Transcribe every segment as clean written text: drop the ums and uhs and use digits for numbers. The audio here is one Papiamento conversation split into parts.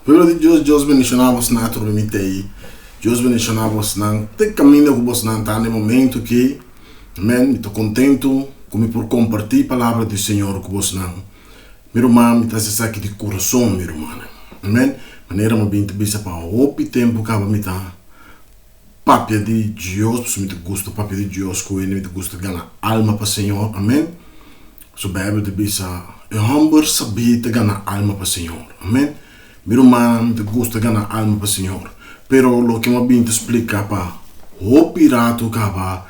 Pueblo di Dios, Dios bendiciona bosnan atrobe mi tei. Dios bendiciona bosnan te caminda cu bosnan ta na e momento aki. Amen. Mi ta contento cu mi por comparti palabra di Señor cu bosnan. Mi ruman, mi ta haci esaki di curason, mi rumannan. Amen. Manera mi a bin ta bisa pa hopi tempo caba mi ta Papia di Dios, pasobra mi ta gusta papia di Dios ku hende, mi ta gusta gana alma pa Señor, amen. Pasobra Bijbel ta bisa, e hòmber sabí ta gana alma pa Señor, amen. Mi rumannan, mi ta gusta gana alma pa Señor, pero loke mi a bin ta splika pa hopi ratu kaba,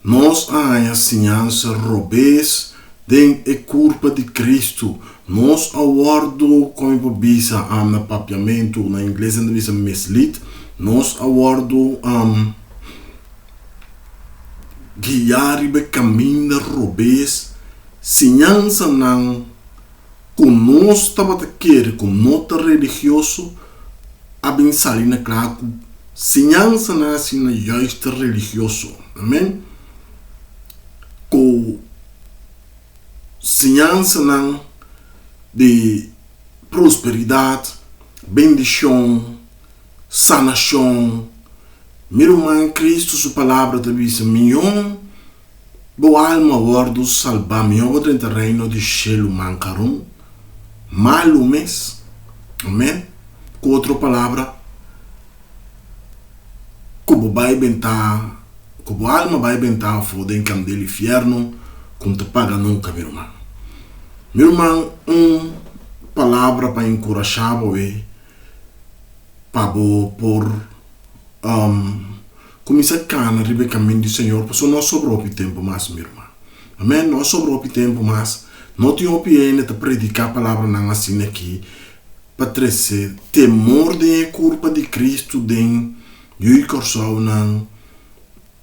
Nos a haña siñansa robes den e kurpa di Kristu. Nos a wòrdu, kon mi por bisa na papiamentu, na ingles nan ta bisa mislead, nos a wòrdu guiá riba e kaminda robes, siñansanan ku nos tabata kere ku no ta religioso a bin sali na kla ku siñansanan asina juist ta religioso. Amen. Ku siñansanan di prosperidat, bendishon, sanashon. Mi ruman, Kristu su palabra ta bisa, Mion Bo alma wòrdu salbá, mihó bo drenta reino di shelu mankarun, malu mes. Amèn. Ku otro palabra, ku bo bai bentá, ku bo alma bai bentá afó den kandel ifièrnu ku no ta paga nunka, mi ruman. Mi ruman, un palabra pa enkurashá bo e pa bo por Kuminsá kana riba e kamin di Señor, pasobra no a sobra hopi tempu mas, mi ruman. Amèn, no a sobra hopi tempu mas. No tin hopi hende ta prediká palabranan asina aki pa trese temor den e kurpa di Kristu den yu Kòrsounan,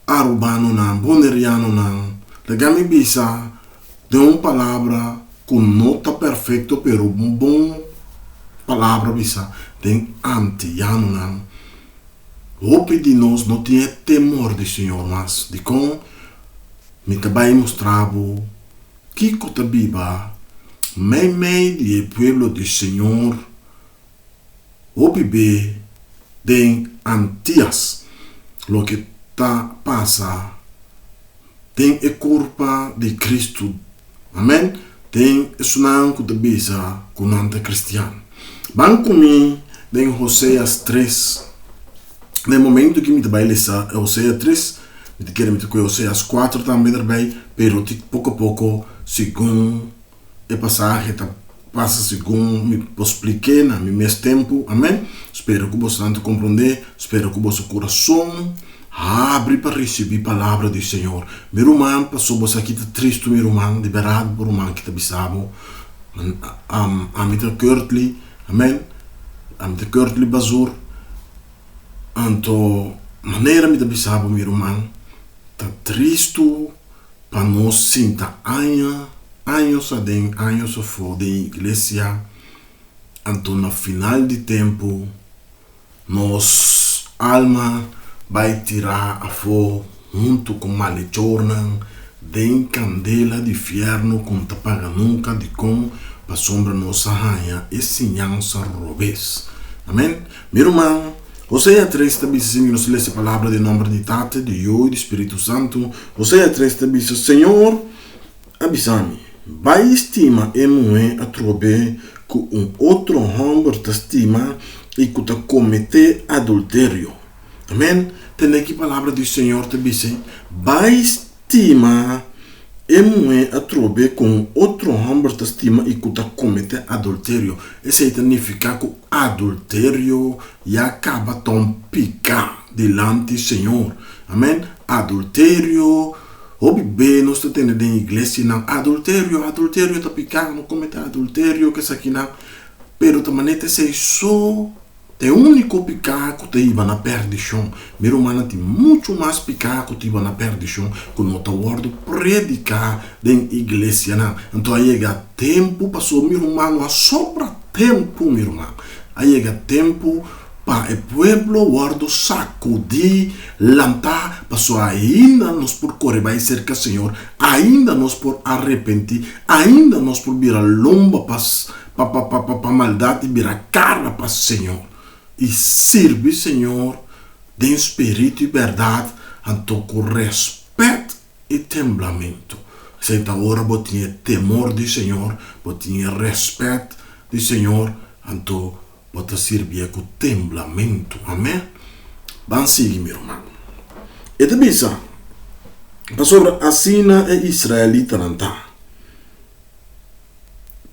Arubanonan, Bonerianonan. Laga mi bisa den un palabra ku no ta perfekto pero un bon palabra bisa den antianonan. Hopi di nos no tin e temor di Señor mas. Dikon? Mi ta bai mustra bo kiko ta biba meimei di e pueblo di Señor hopi be den Antias, loke ta pasa den e kurpa di Kristu, amen, den esunnan ku ta bisa ku nan ta kristian. Ban ku mi den Hoseas tres. Na e momento ku mi ta bai lesa Hosea tres, mi ta kere mi ta kohe Hoseas kuater tambe derbei, pero ti poko poko segun E pasahe ta pasa segun mi por splik'é na mi mes tempu. Amèn. Spero ku bosonan ta komprondé. Spero ku boso kurason habri pa risibí palabra di Señor. Mi ruman, paso boso aki ta tristu, mi ruman, di bèrdat bo ruman ki ta bisa bo. Ami ta Kurtley. Amèn. Ami ta Kurtley Bazur. Anto, manera mi ta bisa bo, mi ruman, ta tristu. Pa nos sinta aña, años aden, años afó den iglesia, anto na final di tempu nos alma bai tirá afó huntu ku malechornan den kandela di fièrnu ku no ta paga nunka. Dikon? Pasobra nos a haña e siñansa robes. Amèn. Mi ruman, Hosea tres ta bisa si mi nos lesa e palabra den nòmber di Tata, di Yu i di Spiritu Santu. Hosea tres ta bisa, Señor a bisa mi, Bai stima e muhé atrobe ku un otro hòmber ta stima i ku ta kometé adulterio. Amèn. Tende ki palabra di Señor ta bisa, Bai Stima e muhé atrobe ku un otro hòmber ta stima i ku ta kometé adulterio. Esei ta nifiká ku adulterio ya kaba ta un piká dilanti Señor. Amèn. Adulterio, hopi be nos ta tende den iglesianan, adulterio, adulterio ta piká, no kometé adulterio, kesakinan. Pero ta manera esei so. Ta e úniko piká ku ta hiba na pèrdishon. Mi rumannan, tin muchu mas piká ku ta hiba na pèrdishon ku no ta wòrdu prediká den iglesianan. Anto a yega tempu, pasobra mi ruman, no a sobra tempu, mi ruman. A yega tempu pa e pueblo wòrdu sakudí, lantá, pasobra ainda nos por kore bai serka Señor, ainda nos por arepentí, ainda nos por bira lomba pa. pa pa pa pa pa maldat i bira kara pa Señor i sirbi Señor den spiritu i bèrdat anto ku rèspèt i temblamentu. Esei ta ora bo tin e temor di Señor, bo tin e rèspèt di Señor, anto bo ta sirbié ku temblamentu. Amèn. Ban sigui, mi ruman. E ta bisa, Pasobra asina e israelitanan ta.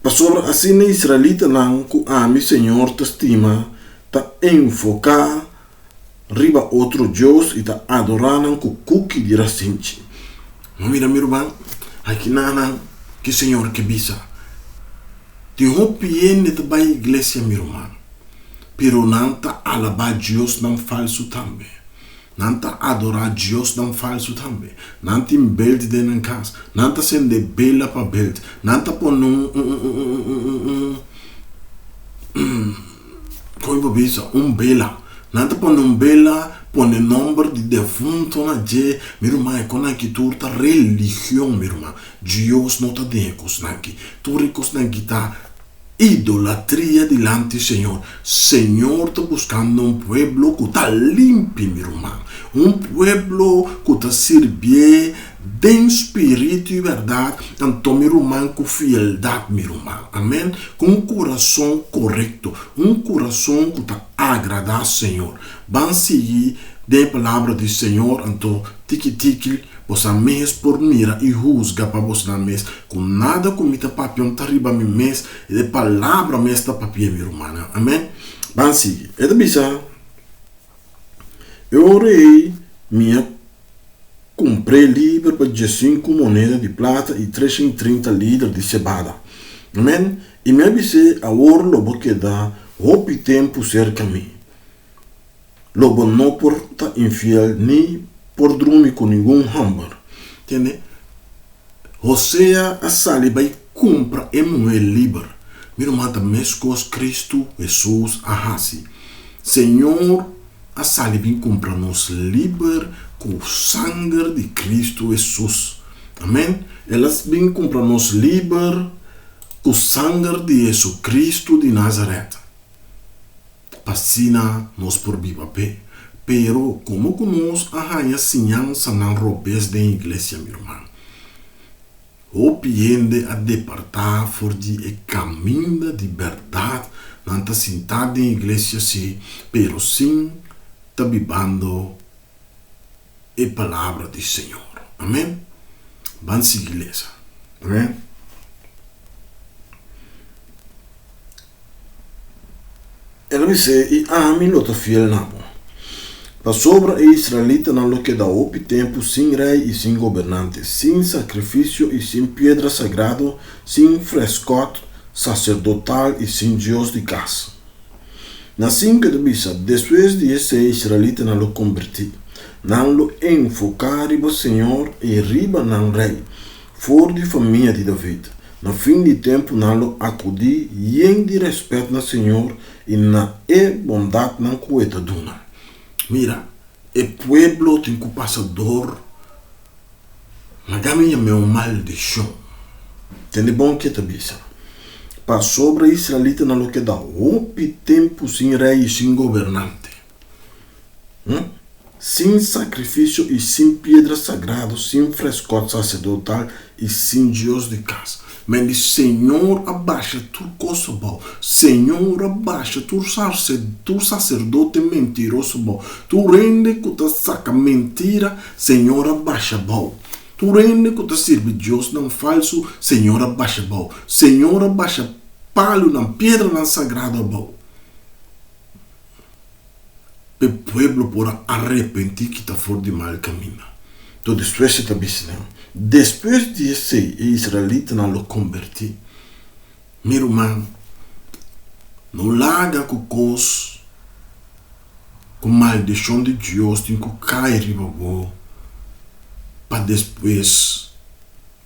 Pasobra asina e israelitanan ku ami, Señor, ta stima, ta enfoká riba otro dios i ta adorá nan ku kuki di rasinchi. No mira, mi ruman, aki nan ki Señor ke bisa. Tin hopi hende ta bai iglesia, mi ruman, pero nan ta alabá diosnan falsu tambe. Nan ta adorá diosnan falsu tambe. Nan tin beld den nan kas. Nan ta sende bela pa beld. Nan ta pone un, un, un, un, un, un, un, un, kon mi por bisa, un bela. Nan ta pone un bela, pone nomber di defunto na dje. Mi ruman, e konan aki tur ta religion, mi ruman. Dios no ta den e kosnan aki. Tur e kosnan aki ta idolatria dilanti Señor. Señor ta buskando un pueblo ku ta limpi, mi ruman. Un pueblo ku ta sirbié den spiritu i bèrdat, anto mi ruman ku fieldat, mi ruman. Amen. Ku un kurason korekto, un kurason ku ta agradá Señor. Ban sigui den e palabra di Señor, anto tiki tiki Bosa mes por mira i husga pa bosnan mes, ku nada ku mi ta papia un ta riba mi mes, e palabra mes ta papia, mi rumannan. Amen. Ban sigui. E ta bisa, E ora ei mi a kumpr'é liber pa diesinku moneda di plata i treshen trinta lider di sebada. Amen. I mi a bis'é, Awor lo bo keda hopi tempu serka mi. Lo bo no por ta infiel ni por drumi ku ningun hòmber. Tende? Hosea a sali bai kumpra e muhé liber. Mi ruman ta meskos Kristu Hesus a hasi. Señor a sali bin kumpra nos liber ku sanger di Kristu Hesus. Amen. El a bin kumpra nos liber ku sanger di Hesukristu di Nazaret. Pa asina nos por biba p'e. Pero, komo ku nos a haña siñansanan robes den iglesia, mi ruman? Hopi hende a departá for di e kaminda di bèrdat. Nan ta sintá den iglesia sí, pero sin ta bibando e palabra di Señor. Amen. Ban sigui lesa. Amen. El a bis'é, I ami lo ta fiel na bo. Pasobra e israelitanan lo keda hopi tempu sin rei i sin gobernante, sin sakrifisio i sin piedra sagrado, sin frèskòt saserdotal i sin dios di kas. Na sinku e ta bisa, Despues di esei e israelitanan lo kombertí. Nan lo enfoká riba señor i riba nan rei. For di famia di David. Na fin di tempu nan lo akudí yen di rèspèt na Señor i na e bondatnan ku e ta duna. Mira, e pueblo tin ku pasa dor laga mi yam'é un maldishon. Tende bon ke ta bisa, Pasobra e israelitanan lo keda hopi tempu sin rei i sin gobernante. Sin sakrifisio i sin piedra sagrado, sin freskòt saserdotal i sin dios di kas. Men di Señor a basha tur kos abou. Señor a basha tur tur saserdote mentiroso abou. Tur hende ku ta saka mentira, Señor a basha abou. Tur hende ku ta sirbi diosnan falsu, Señor a basha abou. Señor a basha palunan, piedranan sagrado abou. P'e pueblo por a arepentí kita for di mal kaminda. To despues e ta bisa nan, Despues di esei e israelitanan lo kombertí. Mi ruman, no laga ku kos ku maldishon di Dios tin ku kai riba bo pa despues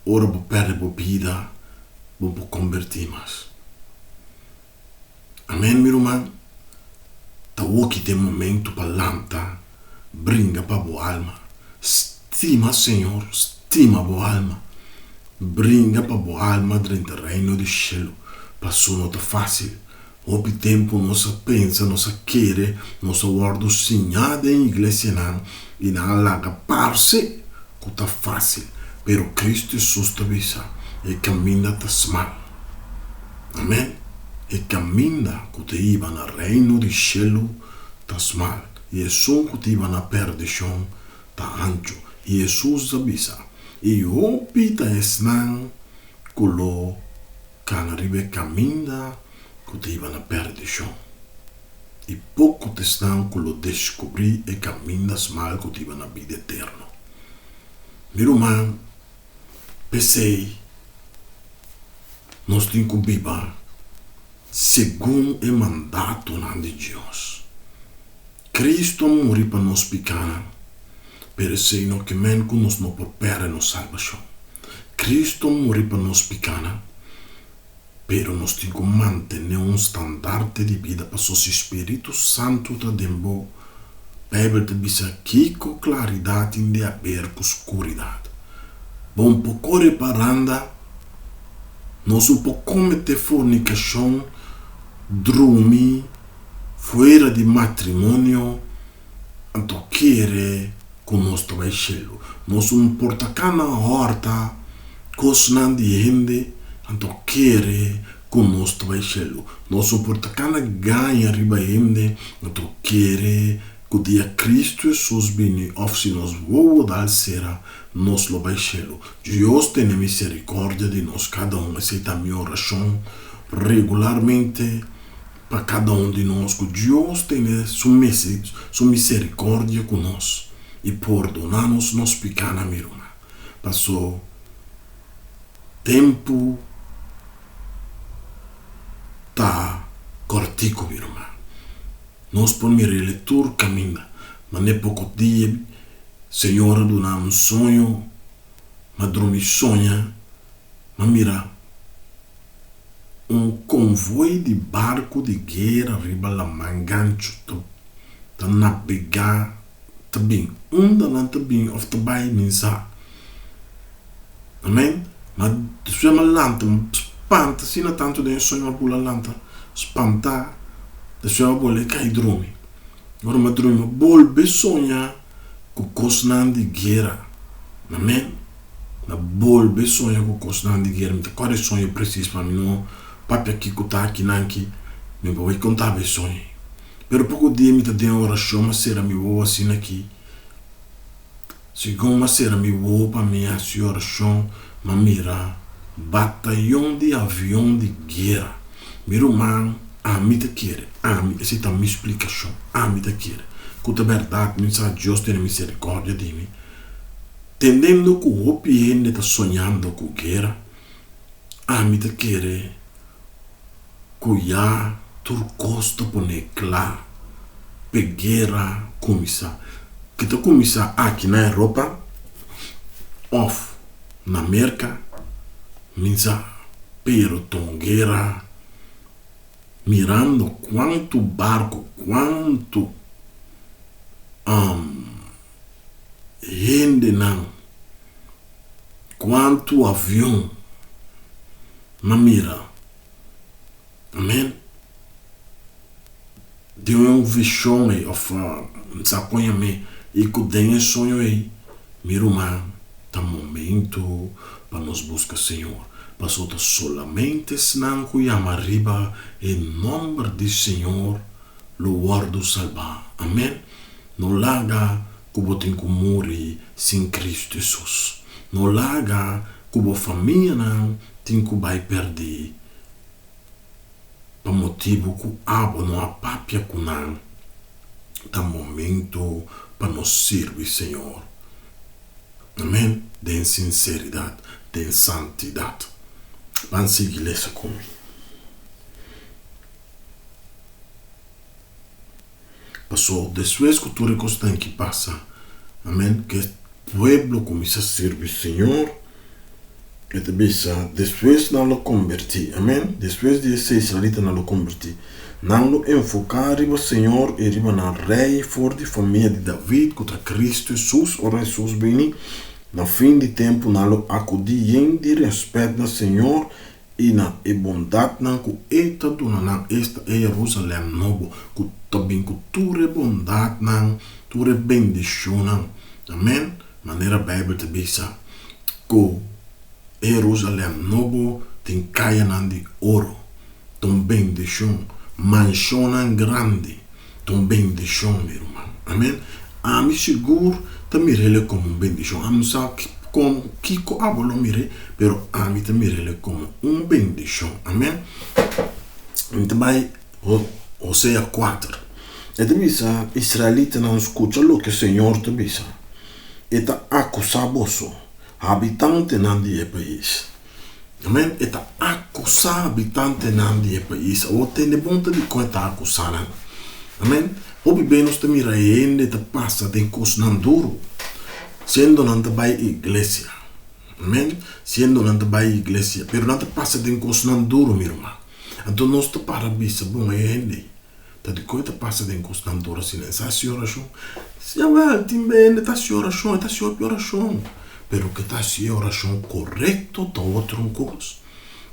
ora bo pèrdè bo bida bo por kombertí mas. Amen mi ruman, ta woki den momento pa lanta bringa pa bo alma, stima Señor, stima bo alma, bringa pa bo alma drenta reino di shelu. Paso no ta fásil. Hopi tempu nos a pensa, nos a kere, nos a wòrdu siñá den iglesianan i nan a laga parse ku ta fásil. Pero Kristu Hesus ta bisa, E kaminda ta smal. Amèn. E kaminda ku ta hiba na Reino di shelu ta smal, i esun ku ta hiba na pèrdishon ta anchu. I Hesus a bisa, I hopi ta esnan ku lo kana riba e kaminda ku ta hiba na pèrdishon, i poko ta esnan ku lo deskubrí e kaminda smal ku ta hiba na bida eterno. Mi ruman, p'esei nos tin ku biba segun e mandatonan di Dios. Kristu a muri pa nos pikánan, pero esei no ke men ku nos no por pèrdè nos salbashon. Kristu a muri pa nos pikánan, pero nos tin ku mantené un standarte di bida pasobra si spiritu santu ta den bo, Beibel ta bisa kiko klaridat tin di haber ku skuridat. Bo un por kore pa randa, nos un por kometé fornikashon, drumi, Fuera di matrimonio anto kere ku nos ta bai shelu. Nos un por ta kana hòrta kosnan di hende anto kere ku nos ta bai shelu. Nos un por ta kana gaña riba hende anto kere ku dia Kristu Hesus bini òf si nos wowo dal sera nos lo bai shelu. Dios tene miserikòrdia di nos kada un. Esei ta mi orashon regularmente. Pa kada un di nos ku Dios tene su su misericordia ku nos i pordona nos nos pikánan, mi ruman. Paso tempu ta kòrtiku, mi ruman. Nos por mira el e tur kaminda, ma n'e poko dia Señor a duna un soño, m'a drumi soña, m'a mira. Un konvoi di barku di guera riba laman ganchu ta ta nabegá ta bin. Unda nan ta bin òf ta bai mi sa. Amèn. Ma despues mi a lanta, mi spanta asina tantu den e soño, mi a bula lanta spantá. Despues mi a bolbe kai drumi. Ora mi a drumi mi a bolbe soña ku kosnan di guera. Amèn. Mi a bolbe soña ku kosnan di guera. Mi ta kòrda e soño presis pa mi no papia kiko ta akinan ki mi por bai konta bo e soño. Pero poko dia mi ta den orashon, mi a sera mi wowo asina aki. Segun mi a sera mi wowo pa mi hasi orashon, mi a mira batayon di avion di guera. Mi ruman, ami ta kere, ami, esei ta mi splikashon, ami ta kere ku ta bèrdat, mi sa Dios tene miserikòrdia di mi. Tendendo ku hopi hende ta soñando ku guera, ami ta kere ku ya tur kos ta pone kla p'e guera kuminsá. Ke ta kuminsá aki na Europa òf na Merka, mi sa, pero ta un guera mirando kuantu barku, kuantu Hendenan, kuantu avion m'a mira, amen, den un vishon ei òf mi sa kon yam'é, i ku den e soño ei mi ruman ta momento pa nos buska Señor, pasobra ta solamente esnan ku yama riba e nòmber di Señor lo wòrdu salbá. Amen. No laga ku bo tin ku muri sin Kristu Hesus. No laga ku bo famianan tin ku bai pèrdí pa motibu ku abo no a papia ku nan. Ta momentu pa nos sirbi Señor. Amen. Den sinseridat, den santidat. Ban sigui lesa ku mi. Paso despues ku tur e kosnan ki pasa, amen, ku e pueblo kuminsá sirbi Señor, e ta bisa, despues nan lo kombertí, amen, despues di esei israelitanan lo kombertí. Nan lo enfoká riba Señor i riba nan Rei for di famia di David, ku ta Kristu Hesus. Ora Hesus bini, na fin di tempu nan lo akudí yen di rèspèt na Señor. I na e bondatnan ku E ta duna nan, esta e Jerusalèm nobo, ku ta bin ku tur e bondatnan, tur e bendishonnan. Amèn. Manera Beibel ta bisa ku e Jerusalèm nobo tin kayanan di oro, ta un bendishon, manshonnan grandi, ta un bendishon, mi ruman. Amèn. Ami sigur ta mir'el komo un bendishon. Ami no sa kon kiko abo lo mir'é, pero ami ta mir'el komo un bendishon. Amèn. Mi ta bai Hosea kuater. E ta bisa, Israelitanan, skucha loke señor ta bisa. E ta akusá boso, habitantenan di e pais. Amèn. E ta akusá habitantenan di e pais. Awor tende bon ta dikon e ta akusá nan. Amèn. Hopi bes nos ta mira hende ta pasa den kosnan duru, siendo nan ta bai iglesia. Amèn. Siendo nan ta bai iglesia, pero nan ta pasa den kosnan duru, mi ruman. Anto nos ta para bisa, Bon, e hende ta dikon e ta pasa den kosnan duru asina? E sa hasi orashon? Jawel, tin be hende ta hasi orashon, e ta hasi hopi orashon. Pero ke ta hasi e orashon korekto ta otro un kos.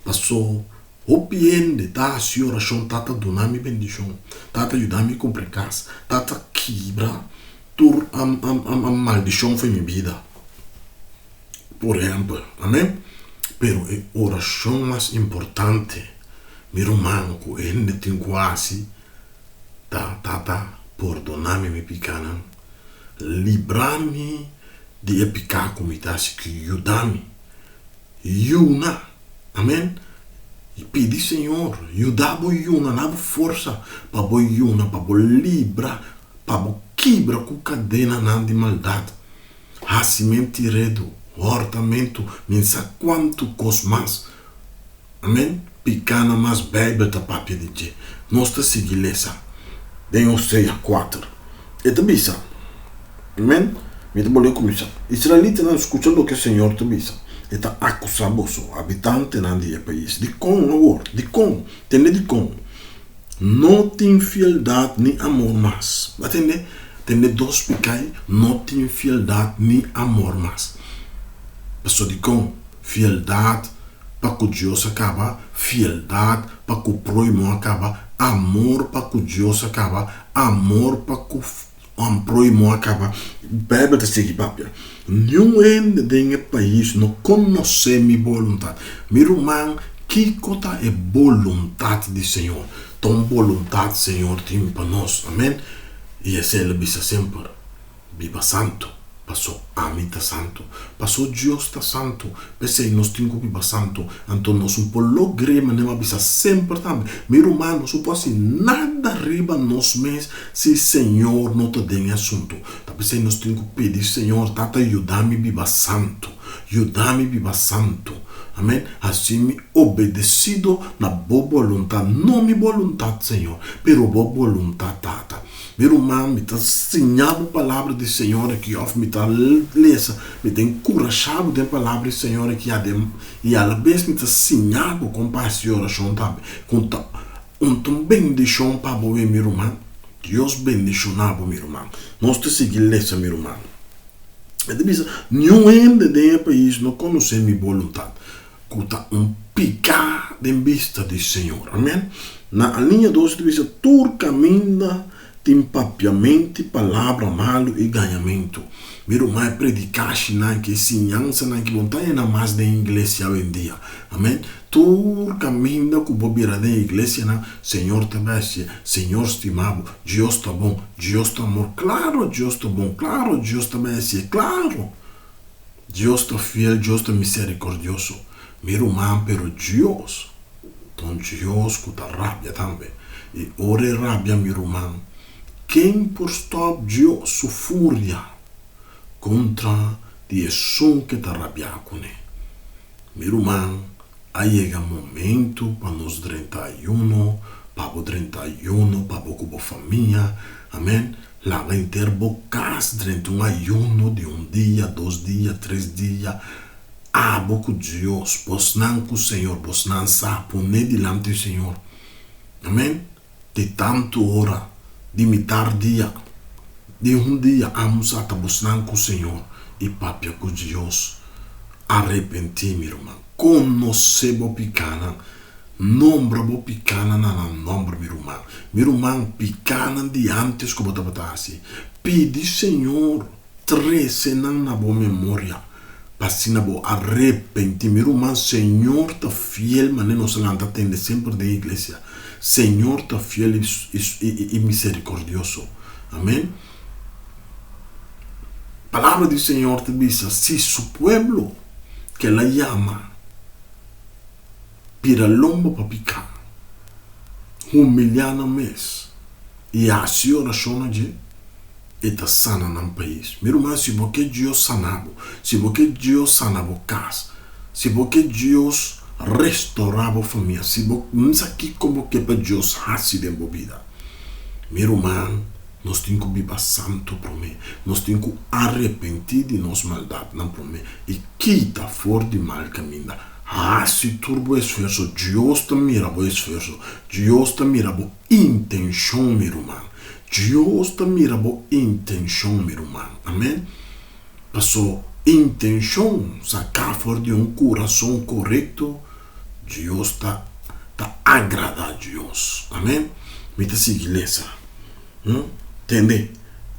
Paso hopi hende ta hasi orashon, Tata duna mi bendishon, Tata yuda mi kumpra kas, Tata kibra tur maldishon for mi bida. Por ehèmpel, amén. Pero e orashon mas importante, mi ruman, ku e hende tin ku hasi ta, Tata, pordoná mi mi pikánan, libra mi di e piká ku mi ta hasi, ku yuda mi yuna, amén. Pidi Señor yuda bo yuna, na bo forsa pa bo yuna, pa bo libra, pa bo kibra ku kadenanan di maldat. Hasimentu redu, hòrtamentu, min sa kuantu kos mas. Amen. Pikánan mas Beibel ta papia di dje. Nos ta sigui lesa den Hosea kuater. E ta bisa, Amen. Mi ta bolbe kuminsá. Israelitanan, skucha loke señor ta bisa. E ta akusá boso, habitantenan di e pais. Dikon awor? Dikon? Tende dikon? No tin fieldat ni amor mas. Bo a tende? Tende dos pikai, no tin fieldat ni amor mas. Pasobra dikon? Fieldat pa ku Dios a kaba, fieldat pa ku proimo a kaba, amor pa ku Dios a kaba, amor pa ku proimo a kaba. Beibel ta sigui papia, Niun hende den e pais no konosé mi boluntat. Mi ruman, kiko ta e boluntat di Señor? Ta un boluntat Señor tin pa nos. Amen. I esei el a bisa semper, Biba santu, paso ami ta santu. Paso Dios ta santu, p'esei nos tin ku biba santu. Anto nos un por logr'é, manera mi a bisa semper tambe. Mi ruman, nos no por hasi nada riba nos mes si Señor no ta den e asuntu. Ta p'esei nos tin ku pidi Señor, Tata, yuda mi biba santu. Yuda mi biba santu. Amen. Hasi mi obedesido na Bo boluntat. No mi boluntat, Señor, pero Bo boluntat, Tata. Mi ruman, mi ta siña bo palabra di Señor aki òf mi ta lesa, mi ta enkurashá bo den palabra di Señor aki aden, i alabes mi ta siña bo kon pa hasi orashon tambe, ku ta un ta un bendishon pa bo mi ruman. Dios bendishoná bo, mi ruman. Nos ta sigui lesa, mi ruman. E ta bisa, Niun hende den e pais no konosé mi boluntat, ku ta un piká den bista di Señor. Amen. Na aliña dos e ta bisa, Tur kaminda tin papiamentu i palabra malu i gañamentu. Mi ruman, e predikashinan aki, e siñansanan aki, bo no ta haña mas den iglesia awendia. Amen. Tur kaminda ku bo bira den iglesianan, Señor ta bèstia, Señor stima bo, Dios ta bon, Dios ta amor. Klaro Dios ta bon, klaro Dios ta bèstia, klaro! Dios ta fiel, Dios ta miserikordioso. Mi ruman, pero Dios ta un Dios ku ta rabia tambe. I ora e rabia, mi ruman, ken por stòp Dios su furia kontra di esun ke ta rabiá kuné? Mi ruman, a yega momento pa nos drenta ayuno, pa bo drenta ayuno, pa bo ku bo famia, amen. Laga henter bo kas drenta un ayuno di un dia, dos dia, tres dia, abo ku Dios, bosnan ku Señor, bosnan sa, pone dilanti Señor, amen. Di tantu ora, di mitar dia, di un dia amo sa ta bosnan ku Señor i papia ku Dios. Arepentí, mi ruman. Konosé bo pikánan. Nombra bo pikánan na nan nòmber, mi ruman. Mi ruman, pikánan di ántes ku bo tabata hasi, pidi Señor trese nan na bo memoria, pa asina bo arepentí. Mi ruman, Señor ta fiel, manera nos a lanta tende semper den iglesia. Señor ta fiel i miserikordioso. Amén. Palabra di Señor ta bisa, Si su pueblo ke el a yama bira lomba pa piká, humiliá nan mes i hasi orashon na dje, e ta sana nan pais. Mi ruman, si bo ke Dios sana bo, si bo ke Dios sana bo kas, si bo ke Dios restorá bo famia, si bo sa kiko bo ke pa Dios hasi den bo bida, mi ruman, Nos tin ku biba santu promé. Nos tin ku arepentí di nos maldatnan promé i kita for di mal kaminda. Hasi tur bo esfuerso. Dios ta mira bo esfuerso. Dios ta mira bo intenshon, mi ruman. Dios ta mira bo intenshon, mi ruman. Amèn. Paso intenshon saká for di un kurason korekto, Dios ta ta agradá Dios. Amèn. Mi ta sigui lesa. Tende,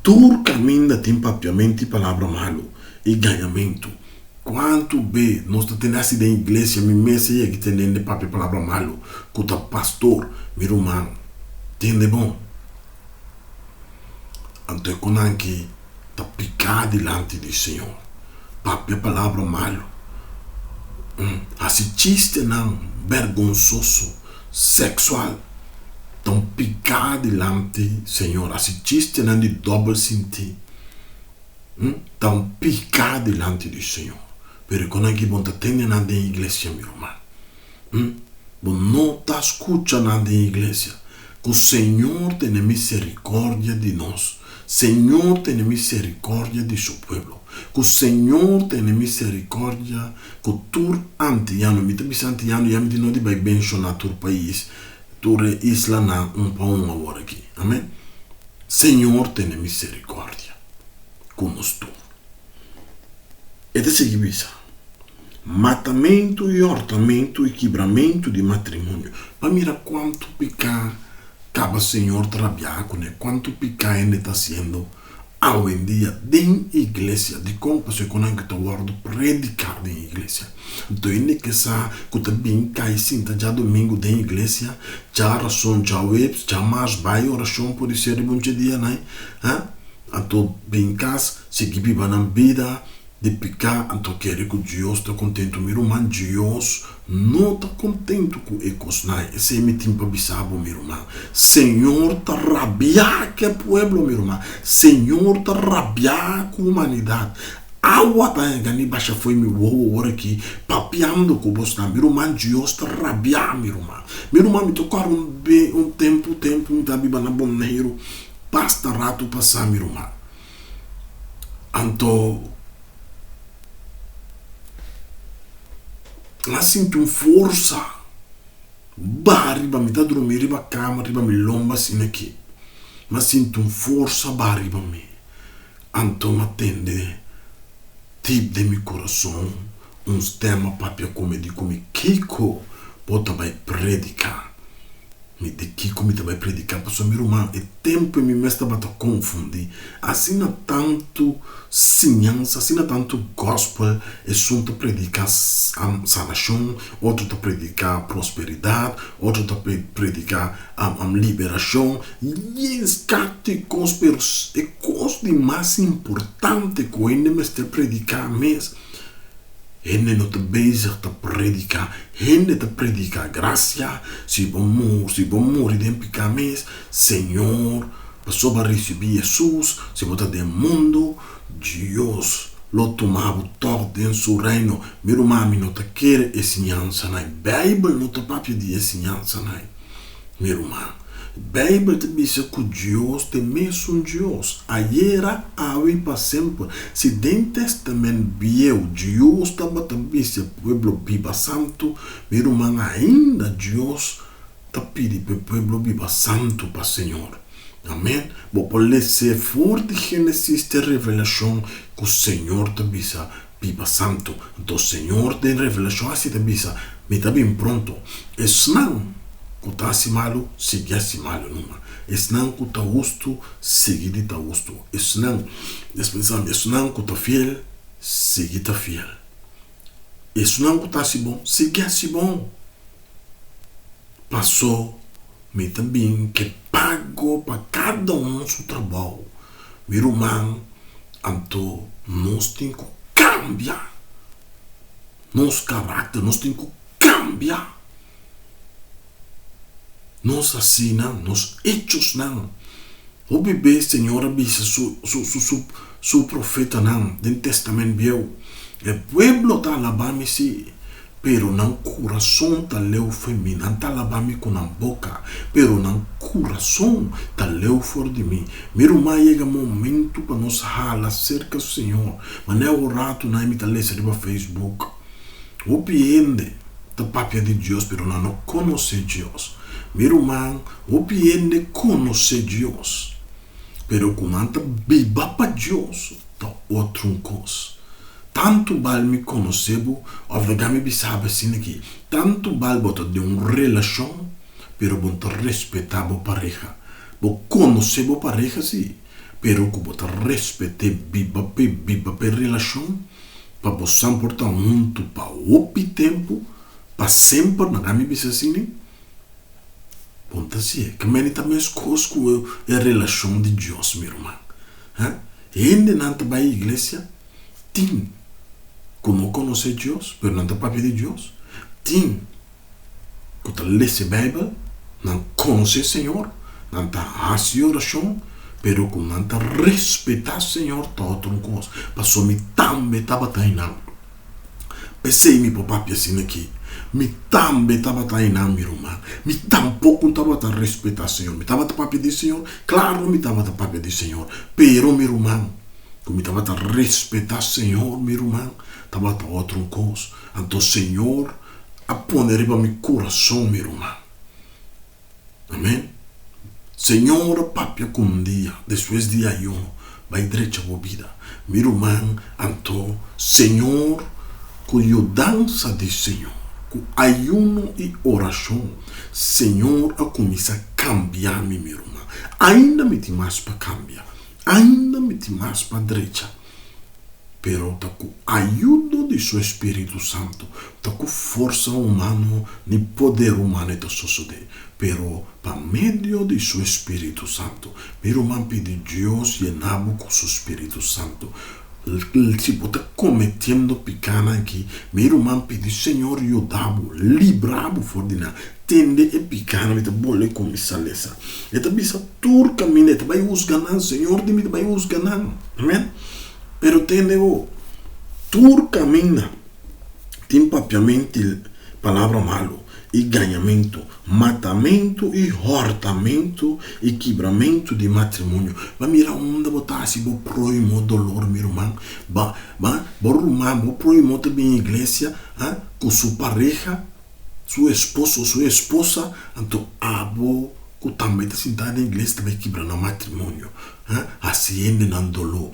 tur kaminda tin papiamentu i palabra malu i gañamentu. Kuantu be nos ta tende hasi den iglesia, mi mes a yega tende hende papia palabra malu ku ta pastor, mi ruman. Tende bon. Anto e konan ki ta piká dilanti di Señor, papia palabra malu, hasi chistenan bergonsoso, seksual, ta un piká dilanti Señor, hasi chistenan di dòbel sintí, ta un piká dilanti di Señor. Pero e konan ki bo no ta tende nan den iglesia, mi ruman. Bo no ta skucha nan den iglesia. Ku Señor tene miserikordia di nos. Señor tene miserikordia di su pueblo. Ku Señor tene miserikordia ku tur antiano. Mi ta bisa antiano ya mi tin no di bai menshoná tur pais, tur e islanan un pa un awor aki. Amen. Señor tene miserikordia ku nos tur. E ta sigui bisa. Matamentu i hòrtamentu i kibramentu di matrimonio. Pa mira kuantu piká kaba Señor ta rabiá kuné, kuantu piká hende ta hasiendo awendia den iglesia. Dikon? Pasobra ku nan ke ta wòrdu prediká den iglesia. Anto hende ke sa ku ta bin kai sinta djadumingu den iglesia, djarason, djaweps, djamars bai orashon pudi ser riba un dje dia nai, ha? Anto bin kas, sigui biba nan bida. Di piká, anto kere ku Dios ta kontentu. Mi ruman, Dios no ta kontentu ku e kosnan. Esei mi tin pa bisa bo, mi ruman. Señor ta rabiá ku e pueblo, mi ruman. Señor ta rabiá ku humanidat. Awa ta yega ni basha fo'i mi wowo ora aki papiando ku bosnan. Mi ruman, Dios ta rabiá, mi ruman. Mi ruman, mi ta kòrda un be, un tempu, tempu mi ta biba na Boneiru, basta ratu pasá, mi ruman. Anto mi a sinti un forsa baha riba mi, ta drumi riba kama riba mi lomba asina aki, mi a sinti un forsa baha riba mi, anto mi a tende dip den mi kurason un stem a papia ku mi di ku mi, Kiko bo ta bai prediká? Mi di kiko mi ta bai prediká? Pasobra mi ruman, e tempu ei mi mes tabata konfundí. Asina tantu siñansa, asina tantu gòspel, esun ta prediká sanashon, otro ta prediká prosperidat, otro ta prediká liberashon, yen skakti kos, pero e kos di mas importante ku hende mester prediká mes, Hende no ta bezig ta prediká, hende ta prediká grasia, si bo muri, si bo muri den piká mes, Señor pasobra a risibí Hesus, si bo ta den mundu, Dios lo tuma bo tòg den su reino. Mi ruman, mi no ta kere e siñansanan ei. Beibel no ta papia di e siñansanan ei. Mi ruman, Beibel ta bisa ku Dios ta e mesun Dios, ayera, awe i pa semper. Si den Tèstamènt Bieu Dios tabata bisa e pueblo biba santu, mi ruman, ainda Dios ta pidi pa e pueblo biba santu pa Señor. Amèn. Bo por les'é for di Génesis te Revelashon ku Señor ta bisa. Biba santu. Anto Señor den Revelashon hasi ta bisa, Mi ta bin pronto. Esnan ku ta hasi malu, sigui hasi malu numa. Esnan ku ta hustu, sigui di ta hustu. Esnan, despues ta esnan ku ta fiel, sigui ta fiel. Esnan ku ta hasi bon, sigui hasi bon. Paso mi ta bin ke pago pa kada un su trabou. Mi ruman, anto nos tin ku kambia nos karakter, nos tin ku kambia nos hasinan, nos echosnan. Hopi bes Señor a bisa su su su su profetanan den Testament Bieu, E pueblo ta alabá mi sí, Pero nan kurason ta leu for mi. Nan ta alabá mi ku nan boka, pero nan kurason ta leu for di mi. Mi ruman, yega momentu pa nos hala serka Señor. Manera un ratu nan mi ta lesa riba Facebook, hopi hende ta papia di Dios, pero nan no konosé Dios. Mi ruman, hopi hende konosé Dios, pero ku nan ta biba pa Dios ta otro un kos. Tantu bal mi konosé bo òf laga mi bisa bo asina ki tantu bal bo ta den un relashon pero bo no ta respetá bo pareha. Bo konosé bo pareha si, pero ku bo ta respet'é biba p'e biba p'e relashon pa bo san por ta huntu pa hopi tempu, pa semper, laga mi bisa asina. Bo no ta si'e. Ke meni ta meskos ku e relashon di Dios, mi ruman. Ha? Hendenan ta bai iglesia. Tin ku no konosé Dios, pero nan ta papia di Dios. Tin ku ta lesa e Beibel, nan konosé Señor, nan ta hasi orashon, pero ku nan ta respetá Señor ta otro un kos. Pasobra mi tambe tabata einan. P'esei mi por papia asina aki. Mi tambe tabata einan, mi ruman. Mi tampoko tabata respetá Señor. Mi tabata papia di Señor? Klaro mi tabata papia di Señor. Pero, mi ruman, Ku mi tabata respetá Señor, mi ruman, tabata otro un kos. Anto Señor a pone riba mi kurason, mi ruman. Amen. Señor a papia ku un dia, despues di ayuno, bai drecha bo bida. Mi ruman, anto Señor, ku yudansa di Señor, ku ayuno i orashon, Señor a kuminsá kambia mi, mi ruman. Ainda mi tin mas pa kambia. Ainda mi tin mas pa drecha, pero ta ku ayudo di su espíritu santu, ta ku forsa humano ni poder humano e ta sosodé, pero pa medio di su espíritu santu. Mi ruman pidi Dios yena bo ku su spiritu santu. Si bo ta kometiendo pikánan aki, mi ruman pidi Señor yuda bo, libra bo for di nan. Tende e pikánan, mi ta bolbe kuminsá lesa. E ta bisa tur kaminda, e ta bai husga nan, Señor di mi ta bai husga nan. Amen. Pero tende bo, tur kaminda tin papiamentu i palabra malu, i gañamentu, matamentu i hòrtamentu i kibramentu di matrimonio. Ba mira unda bo ta hasi bo próhimo dolor, mi ruman. Ba, ba, bo ruman, bo próhimo ta bin iglesia, ha, ku su pareha. Su esposo, su esposa, anto abo ku tambe ta sintá den iglesia ta bai kibra nan matrimonio, ha, hasi hendenan doló.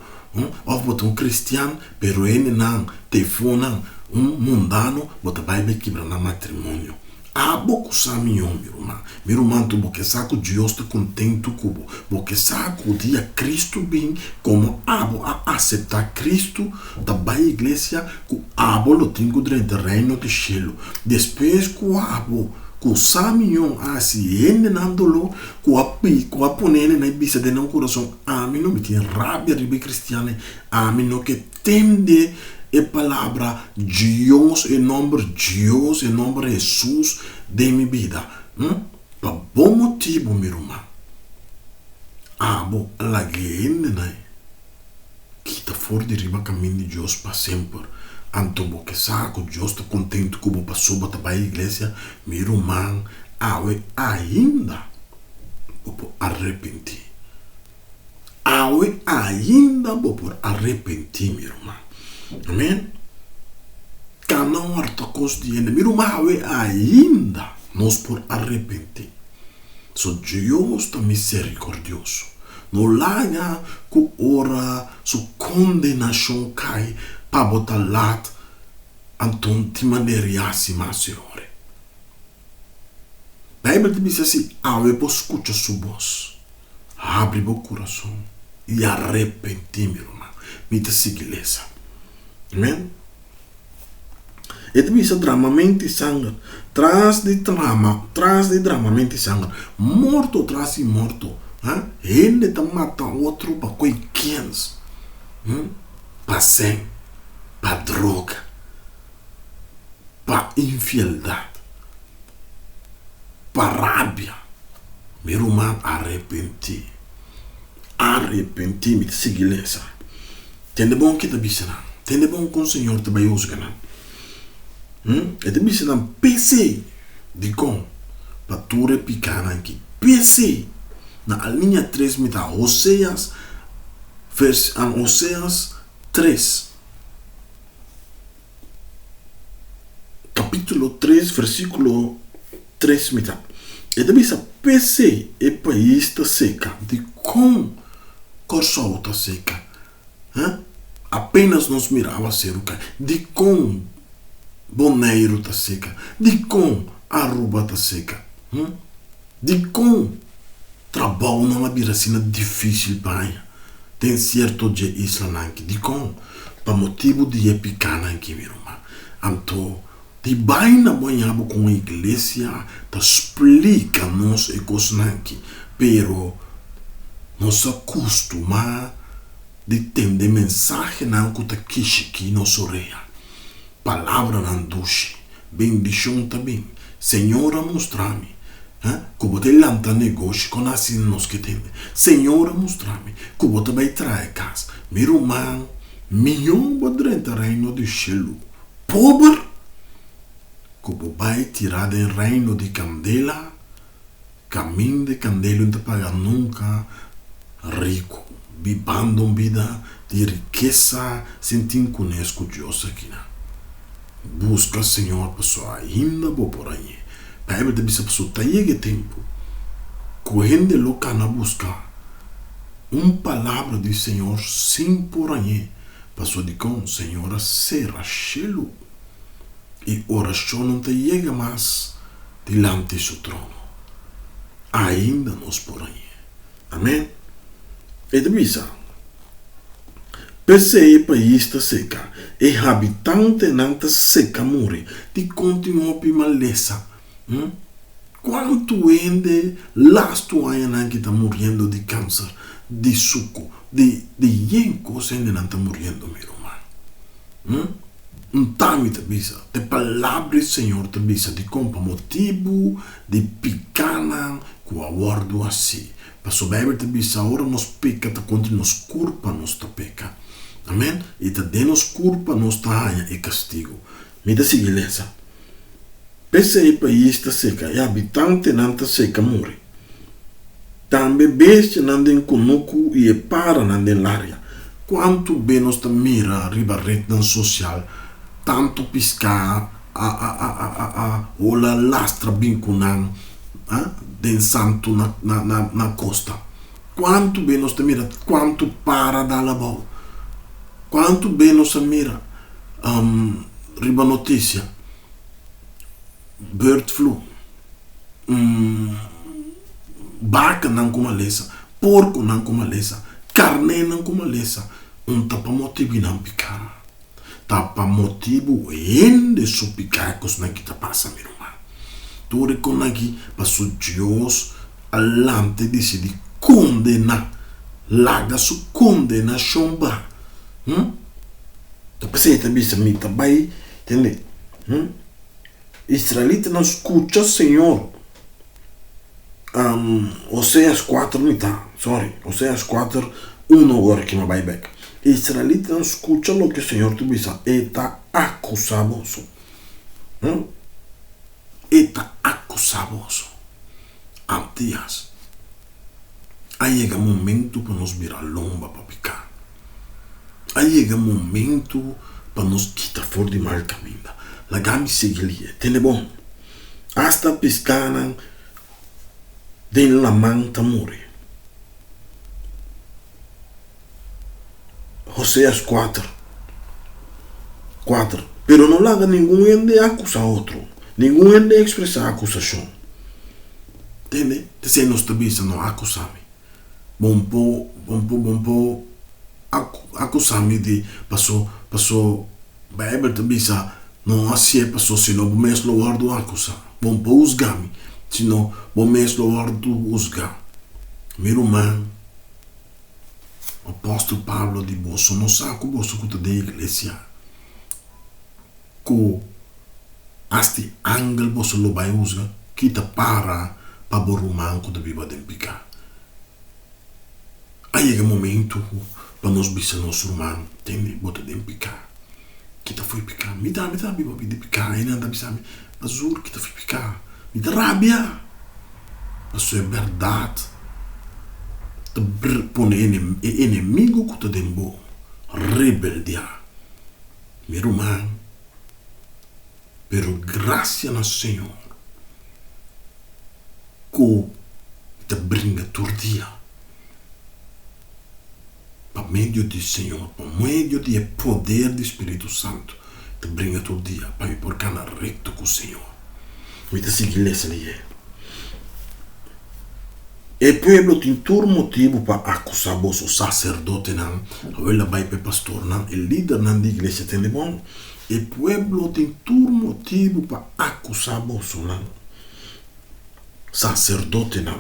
Òf bo ta un kristian, pero hendenan ta e fonan un mundano, bo ta bai bai kibra nan matrimonio. Abo ku sa mihó, mi ruman. Mi ruman, anto bo ke sa ku Dios ta kontentu ku bo. Bo ke sa ku dia Kristu bin, komo abo a aseptá Kristu, ta bai iglesia, Ku abo lo tin ku drenta Reino di shelu. Despues ku abo ku sa mion a hasi hendenan doló, ku a pi, ku a pone hendenan i bisa den nan kurason, Ami no, mi tin rabia riba e kristiannan, ami no ke tende e palabra Dios, e nòmber Dios, e nòmber Hesus den mi bida. Hm? Pa bon motibu, mi ruman, abo a laga e hendenan. Kita for di riba kamin di Dios pa semper. Anto bo ke sa ku Dios ta kontentu ku bo pasobra ta bai iglesia? Mi ruman, awe ainda bo por arepentí. Awe ainda bo por arepentí, mi ruman. Amen. Kana hòrta kos di hende. Mi ruman, awe ainda nos por arepentí. So Dios ta miserikordioso. No laga ku ora su kondenashon kai. Pa bo ta lat, anto un tin manera di hasi mas e ora. Bijbel ta bisa si awe bo skucha su bos, habri bo kurason i arepentí, mi ruman. Mi ta sigui lesa. Amen. E ta bisa dramamento di sanger tras di trama, tras di dramamento di sanger, morto tras di morto. Ha? Hende ta mata otro pa koe kens, hm? Pa sèn, pa droga, pa infieldat, pa rabia. Mi ruman arepentí, arepentí. Mi ta sigui lesa. Tende bon ke ta bisa nan. Tende bon kon Señor ta bai husga nan. Hm? E ta bisa nan p'esei. Dikon? Pa tur e pikanan ki. P'esei. Na alinia tres mi ta Hoseas vers an Hoseas tres. Kapitulo tres versikulo tres mi ta. E ta bisa p'esei e pais ta seka. Dikon Kòrsou ta seka? Huh? Apenas nos mira awaseru kai. Dikon Boneiru ta seka? Dikon Aruba ta seka? Huh? Dikon trabounan a bira asina difísil pa haña den sierto dje islanan aki? Dikon? Pa motibu di e pikanan aki, mi ruman. Anto, di baina bo haña bo ku un iglesia ta splika nos e kosnan aki, pero nos a kustumá di tende mensahenan ku ta kishikí nos orea, palabranan dushi, bendishon ta bin, Señor a mustra mi ku bo ta e lanta negoshi kon asina nos ke tende, Señor a mustra mi ku bo ta bai traha e kas, mi ruman, mihó bo drenta Reino di Shelu. Pober ku bo bai tirá den reino di kandela, kaminda e kandela no ta paga nunka, riku, bibando un bida di rikesa sin tin kunes ku Dios akinan. Buska Señor pasobra ainda bo por hañ'é. Bijbel ta bisa pasobra ta yega e tempu ku hende lo kana buska un palabra di Señor sin por hañ'é. Paso dikon Señor a sera shelu i orashon no ta yega mas dilanti su trono? Ainda nos por hañ'é. Amen. E ta bisa, P'esei e pais ta seka, e habitantenan ta seka muri. Dikon tin hopi malesa? Hm? Kuantu hende lastu añanan ki ta muriendo di kanser, di suku, di di yen kos hendenan ta muriendo mi ruman. Hm? Nta mi ta bisa, e palabra di Señor ta bisa dikon pa motibu di pikanan ku a wòrdu hasi. Pasobra Beibel ta bisa ora nos peka ta kontra nos kurpa nos ta peka. Amen. I ta den nos kurpa nos ta haña e kastigu. Mi ta sigui lesa. P'esei e pais ta seka, e habitantenan ta seka muri. Tambe bestianan den kunuku i e paranan den laria. Kuantu be nos ta mira riba retnan sosial tantu piská a a a a a a hola lastra bin ku nan a den santu na na na na kosta. Kuantu be nos ta mira kuantu para dal abou. Kuantu be nos a mira riba notisia bird flu, bakanan ku malesa, porkonan ku malesa, karnénan ku malesa, un ta pa motibu di nan piká, ta pa motibu hende su piká e kosnan ki ta pasa mi ruman. Tur e kosnan aki pasobra Dios a lanta i disidí kondená, laga su kondenashon baha. Ta p'esei e ta bisa, Mi ta bai tende. Israelitanan, skucha señor. Oseas kuater mitá, sorry, Oseas kuater uno ora ki mi a bai bèk. Israelitanan, skucha loke señor ta bisa, E ta akusá boso. E ta akusá boso. Antias. A yega momentu pa nos bira lomba pa piká. A yega momentu pa nos kita for di mal kaminda. Laga mi sigui li'e. Tende bon. Asta piskánan den laman ta muri. Hoseas kuater. Kuater, Pero no laga ningun hende akusá otro, ningun hende ekspresá akusashon. Tende? T'esei nos ta bisa, no akusá mi. Bon por, bon por, bon por akusá mi di paso, paso Beibel ta bisa, no hasié paso sino bo mes lo wòrdu akusá. Bon por husgá mi, sino bo mes lo wòrdu husgá. Mi ruman. Apòstel Pablo di boso no sa ku boso ku ta den iglesia ku hasta e angel boso lo bai husga ki ta para pa bo ruman ku ta biba den piká. A yega momentu pa nos bisa nos ruman, tende bo ta den piká, kita fo'i piká. Mi tambe ta biba di piká, e nan ta bisa mi, Pasur kita fo'i piká, mi ta rabia. Pasobra e bèrdat ta pone e enemigu ku ta den bo rebeldiá, mi ruman. Pero grasia na Señor ku ta bringa tur dia pa medio di Señor, pa medio di e poder di Spiritu Santu ta bringa tur dia pa mi por kana rekto ku Señor. Mi ta sigui lesa lihe. E pueblo tin tur motibu pa akusá boso saserdotenan, awel a bai pa e pastornan, e lidernan di iglesia tende bon. E pueblo tin tur motibu pa akusá bosonan. Saserdotenan,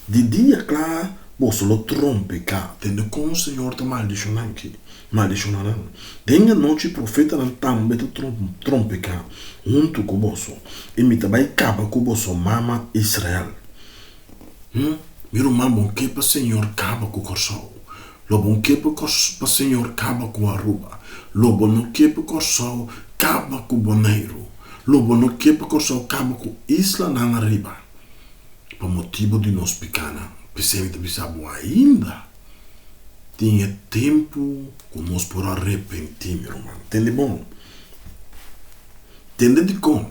di dia kla boso lo trompeká, tende kon Señor ta maldishoná ki, maldishoná nan. Den anochi profetanan tambe ta trompeká huntu ku boso, i mi ta bai kaba ku boso mama Israel. Hm, mi ruman bon ke pa Señor kaba ku Kòrsou. Lo bon ke pa pa Señor kaba ku Aruba. Lo bo no ke pa Kòrsou kaba ku Boneiru. Lo bo no ke pa Kòrsou kaba ku islanan ariba. Pa motibu di nos pikánan. P'esei mi ta bisa bo ainda tin e tempu ku nos por arepentí, mi ruman. Tende bon. Tende dikon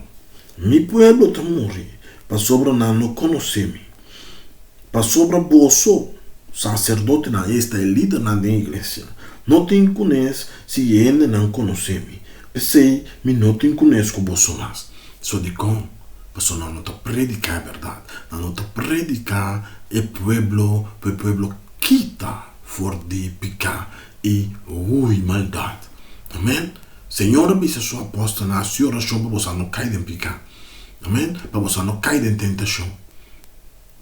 mi pueblo ta muri pasobra nan no konosé mi. Pasobra boso, saserdotenan, esta e lidernan den iglesia, no tin kunes si e hendenan konosé mi. P'esei mi no tin kunes ku boso mas. So dikon? Pasobra nan no ta prediká e bèrdat. Nan no ta prediká e pueblo pa e pueblo kita for di piká i hui maldat. Amèn. Señor a bisa su apòstelnan, Hasi orashon pa boso no kai den piká. Amèn. Pa boso no kai den tentashon.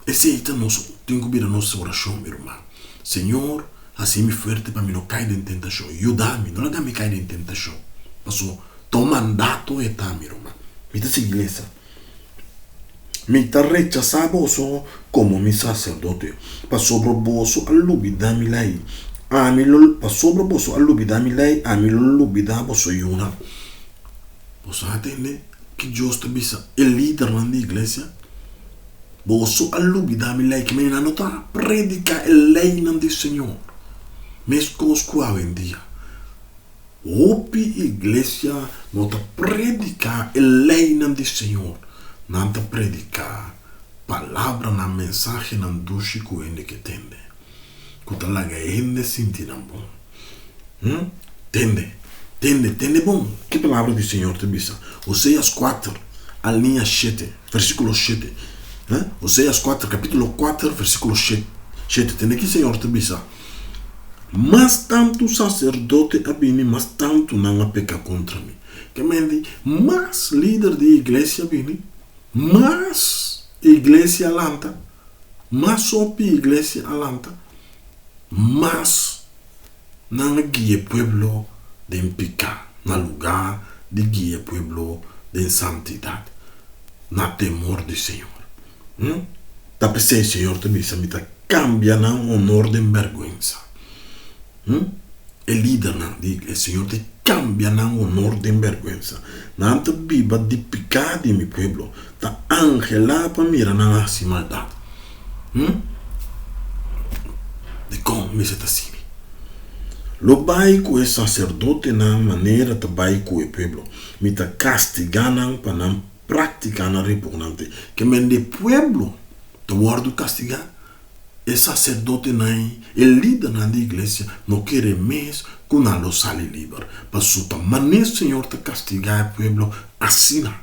Esei ta nos tin ku bira nos orashon, mi ruman. Señor, hasi mi fuerte pa mi no kai den tentashon. Yuda mi, no laga mi kai den tentashon. Paso ta un mandato e ta, mi ruman. Mi ta sigui lesa. Mi ta rechasá boso komo mi saserdote, pasobra boso a lubidá mi lei. Ami lo, pasobra boso a lubidá mi lei, ami lo lubidá boso yunan. Boso a tende ki Dios ta bisa e lidernan di iglesia? Boso a lubidá mi lei, kimen nan no ta prediká e leinan di Señor, meskos ku awendia. Hopi iglesia no ta prediká e leinan di Señor, nan ta prediká palabranan, mensahenan dushi ku hende ke tende, ku ta laga hende sinti nan bon. Hm? Tende, tende, tende bon ki palabra di Señor ta bisa. Oseas kuater, alinea shete, versíkulo shete. Hm? Oseas kuater, kapítulo kuater, versíkulo shete. Tende ki Señor ta bisa. Mas tantu saserdote a bini, mas tantu nan a peka kontra mi. Ke men di, mas lider di iglesia bini, mas iglesia a lanta, mas hopi iglesia a lanta, mas nan a guia e pueblo den pika, na luga di guia e pueblo den santidat, na temor di Señor. Ta p'esei Señor ta bisa, Mi ta kambia nan honor den bèrgwensa. E lidernan di iglesia, Señor ta kambia nan honor den bèrgwensa. Nan ta biba di piká di mi pueblo, ta anhelá pa mira nan hasi maldat. Dikon mester ta asina? Lo bai ku e saserdotenan manera ta bai ku e pueblo. Mi ta kastigá nan pa nan Práktikanan repugnante ke men di pueblo ta wòrdu kastigá. E saserdotenan, e lidernan di iglesia no kere mes ku nan lo sali liber, pasobra ta manera Señor ta kastigá e pueblo asina.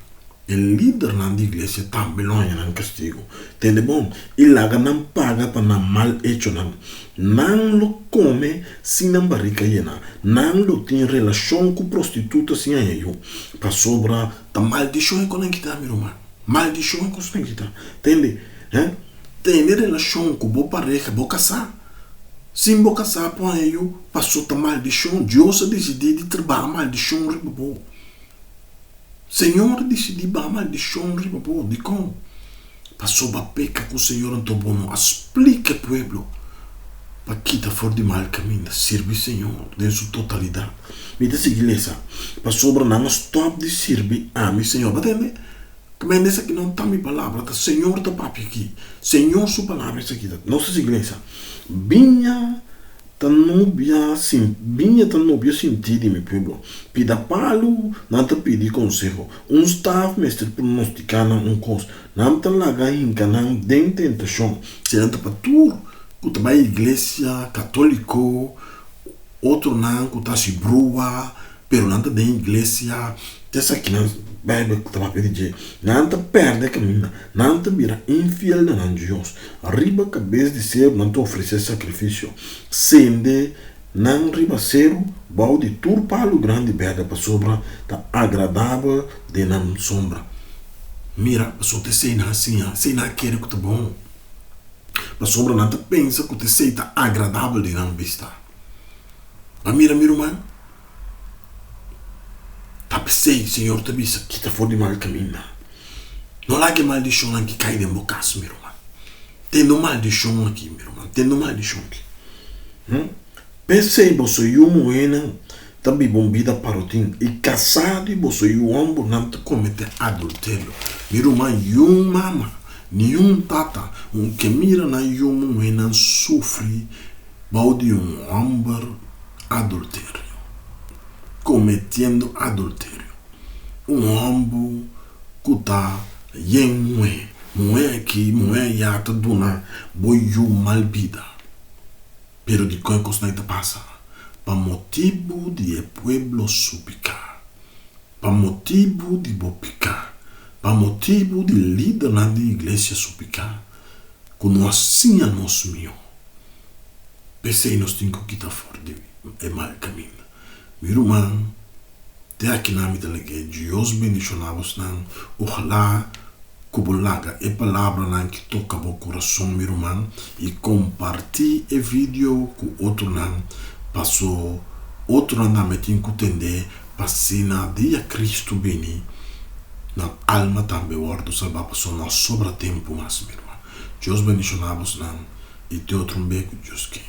E lidernan di iglesia tambe lo haña nan kastigu. Tende bon, i laga nan paga pa nan mal echonan. Nan lo kome sin nan barika yena. Nan lo tin relashon ku prostituta sin haña yu. Pasobra ta maldishon e konan kita, mi ruman. Maldishon e kosnan kita. Tende, he? Tene relashon ku bo pareha, bo kasá. Sin bo kasá por haña yu, paso ta maldishon. Dios a disidí di trabaha maldishon riba bo. Señor disidí baha maldishon riba bo. Dikon? Pasobra peka ku Señor anto bo no a splika e pueblo pa kita for di mal kaminda, sirbi Señor den su totalidat. Mi ta sigui lesa, Pasobra nan a stòp di sirbi ami, Señor. Bo tende? Kmende esaki no ta mi palabra, ta Señor ta papia aki. Señor su palabra esaki ta. Nos ta sigui lesa, Biña Ta nubia sin biña ta nubia sintí di mi pueblo. Pida palu, nan ta pidi konseho. Un staf mester pronostiká nan un kos. Nan ta laga hinka nan den tentashon. Si nan ta pa tur ku ta bai iglesia katóliko, otronan ku ta hasi brua, pero nan ta den iglesia, ta esakinan Bijbel ta papia di dje. Nan ta pèrdè kaminda, nan ta bira infiel na nan Dios. Riba kabes di seru nan ta ofresé sakrifisio, sende nan riba seru bou di tur palu grandi bèrdè, pasobra ta agradabel den nan sombra. Mira, pasobra ta esei nan a siña, esei nan a kere ku ta bon, pasobra nan ta pensa ku ta esei ta agradabel den nan bista. Ba mira, mi ruman. Ta p'esei Señor ta bisa, Kita for di mal kaminda. No laga e maldishonnan aki kai den bo kas, mi ruman. Tende un maldishon aki, mi ruman, tende un maldishon aki. Hm? P'esei boso yu muhénan ta biba un bida parotin, i kasá di boso yu hòmbernan ta kometé adulterio. Mi ruman, yun mama, niun tata, un ke mira nan yu muhénan sufri bou di un hòmber adulterio, kometiendo adulterio. Un hòmber ku ta yen muhé, muhé aki, muhé ayá ta duna bo yu mal bida. Pero dikon e kosnan ei ta pasa? Pa motibu di e pueblo su piká, pa motibu di bo piká, pa motibu di lidernan di iglesia su piká, ku no a siña nos mihó. P'esei nos tin ku kita for di e mal kaminda. Mi ruman, te akinan mi ta lag'é Dios bendishoná bosnan. Ojalá ku bo laga e palabranan ki toka bo kurason, mi ruman, i kompartí e video ku otronan, paso otronan tambe tin ku tendé pa asina dia Kristu bini, nan alma tambe wòrdu salbá, paso no a sobra tempu mas, mi ruman. Dios bendishoná bosnan. I te otro un be ku Dios ke.